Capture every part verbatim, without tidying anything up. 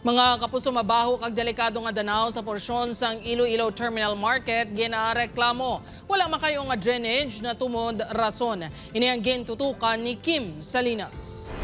Mga kapuso, mabaho kag delikado nga danaw sa porsyon sang Iloilo Terminal Market ginareklamo. Wala makay-o nga drainage na tumod rason. Ini ang gintutukan ni Kim Salinas.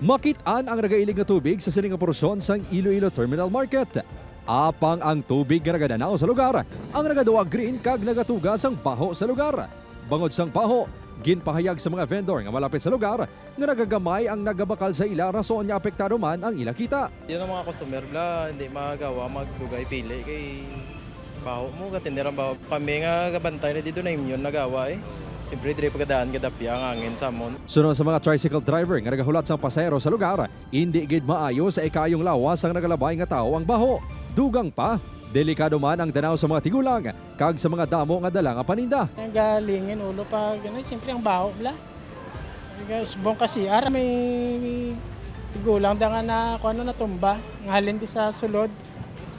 Makit-an ang nagailig nga tubig sa sini nga porsyon sang Iloilo Terminal Market. Apang ang tubig nga nagadanaw sa lugar ang nagaduwa green kag nagatuga sang baho sa lugar. Bangod sang baho, ginpahayag sa mga vendor nga malapit sa lugar nga nagagamay ang nagabakal sa ila rason nga apektado man ang ila kita. Yun ang mga customer bla, hindi magawa magdugay pili kay baho mo, gatindi ang baho. Kami nga gabantay na dito na imyon nagawa eh. Siyempre, diri pagkadaan kadapya ang hangin sa amon. Suno sa mga tricycle driver nga nagahulat sang pasahero sa lugar, indi gid maayo sa ikayong lawas sang nagalabay nga tawo ang baho. Dugang pa, delikado man ang danaw sa mga tigulang kag sa mga damo nga dala nga paninda. Ang galingin ulo pa gani, siyempre ang baho bla. Subong ka C R, may tigulang da nga na, kung ano, natumba. Nga halin di sa sulod,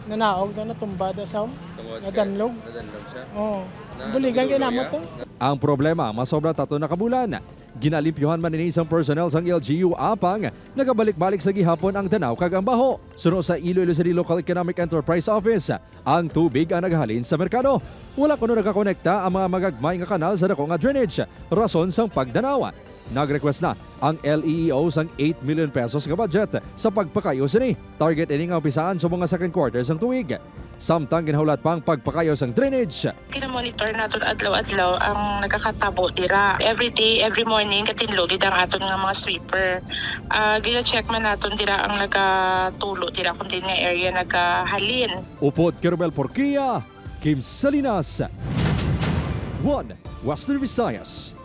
nanaog na, natumba da sa Tungod kay nadanlog. Nadanlog siya? Oo. Na, Buligan kay nadulo namo ya? To. Ang problema, masobra tato na ka bulan. Ginalimpyuhan man ini sang personnel sang L G U, apang nagabalik-balik sa gihapon ang danaw kag ang baho. Suno sa Iloilo City Local Economic Enterprise Office, ang tubig ang naghalin sa merkado. Wala kuno nagakonekta ang mga magagmay nga kanal sa dako nga drainage, rason sang pagdanaw. Nag-request na ang L E E O sang eight million pesos nga budget sa pagpakayo sini. Target ini nga umpisaan sa mga second quarter sang tuig. Samtang ginahulat pa ang pagpakayo sang drainage. Ginamonitor naton adlaw-adlaw ang nagakatabo dira. Every day, every morning, katinlo gid ang aton nga mga sweeper. Ah, gina-check man naton dira ang nagatulo dira kung din nga area nagahalin. Upod kay Romel Porquia, Kim Salinas, One Western Visayas.